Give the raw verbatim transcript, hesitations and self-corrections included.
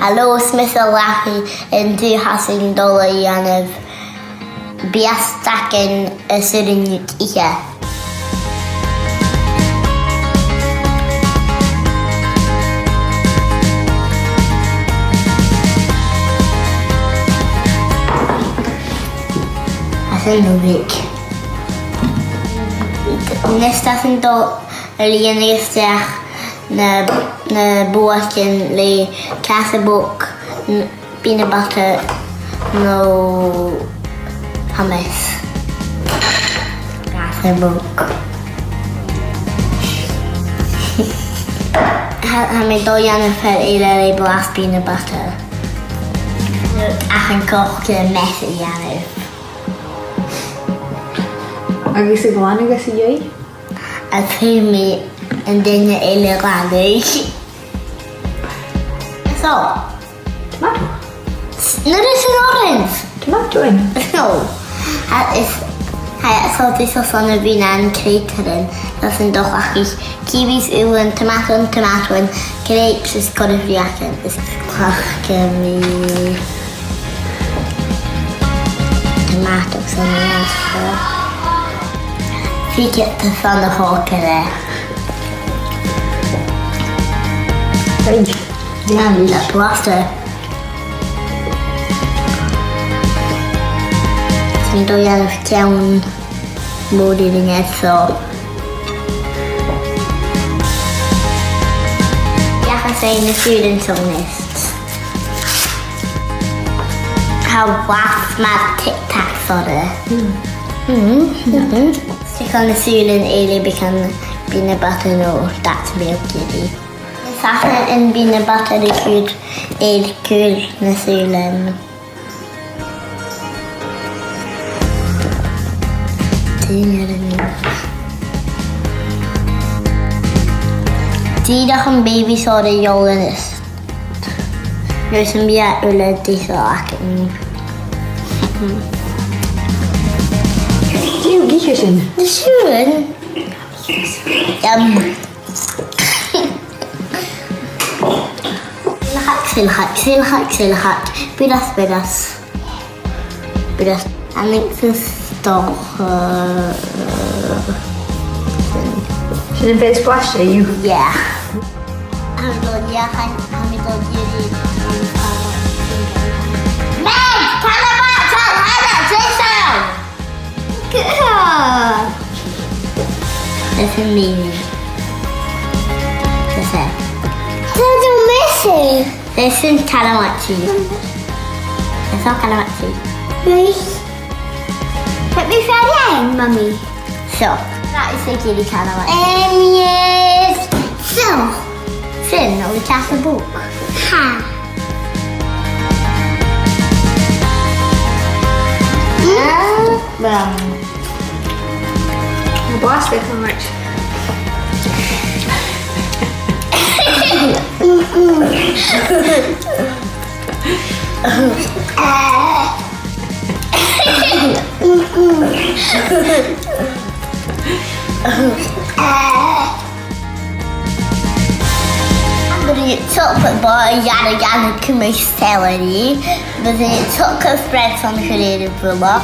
Halò, 's mise Lachaidh, an-diugh tha sinn a' dol a dhèanamh biastagan is uair an-diugh ithe. Tha sin luath. Nis tha sinn a' dol a lìonadh a-steach na, na buaicean le casa bog, n-, peanut butter no hummus. Casa bog. Tha, tha mi a' dol a dhèanamh fear eile le blas peanut butter. Ach an coc le mess a dhèanamh. Agus a' glanadh às a dhèidh? Agus feumaidh an duine eile a ghlanadh. So, tomato. Nuair a tha sin orange. Tomato. No. Tha, is, tha, so, this is one of the non-catering. Tha sin dòcha, kiwis, ùbhlan, tomato, tomato, grapes is corra bhriagan. Is clach mi tomato san ùbhlan. Feuch iad a-nis an-dràsta. Right. Yeah, na blasta. Sin dòigh a' cheann mòr a-nis, so. Dìreach a' seinn na sùilean seo a-nis. Tha blas mar Tic Tacs orra. Mm. Mm-hmm. Mm-hmm. Stick on na sùilean eile beagan peanut butter no that milk, Judy. Is fheàrr an peanut butter a chur air cùl na sùilean. Dìreach am baby soda a gheibh thu a-nis. Agus am biadh uile deiseil againn. Dè tha thu ag ithe sin? Na sùilean. Yum. Silchidh, silchidh, silchidh, silchidh. Buidheas, buidheas. Buidheas. Tha mi a' smaoineachadh, uh, sin am fear as blasta, you. Yeah. Tha mi a' dol a dhìochuimhneachadh, tha mi a' dol a dhìochuimhneachadh. Meg! Tha na bàta, tha na deiseil! Good. That's amazing. That's it. That's amazing. This is Kalawatsi. That's not Kalawatsi. Nice. Let me try it again, Mummy. So, that is the kitty Kalawatsi. And yes. So, Fionn, a bheil thu a' cleachdadh bog? Tha. Ah, well. Bless you so much. Tha mi a' dol a dhèanamh chocolate bar a ghearradh gu celery. Tha mi a' dol a dhèanamh chocolate spread son a chur air a' bhruthach.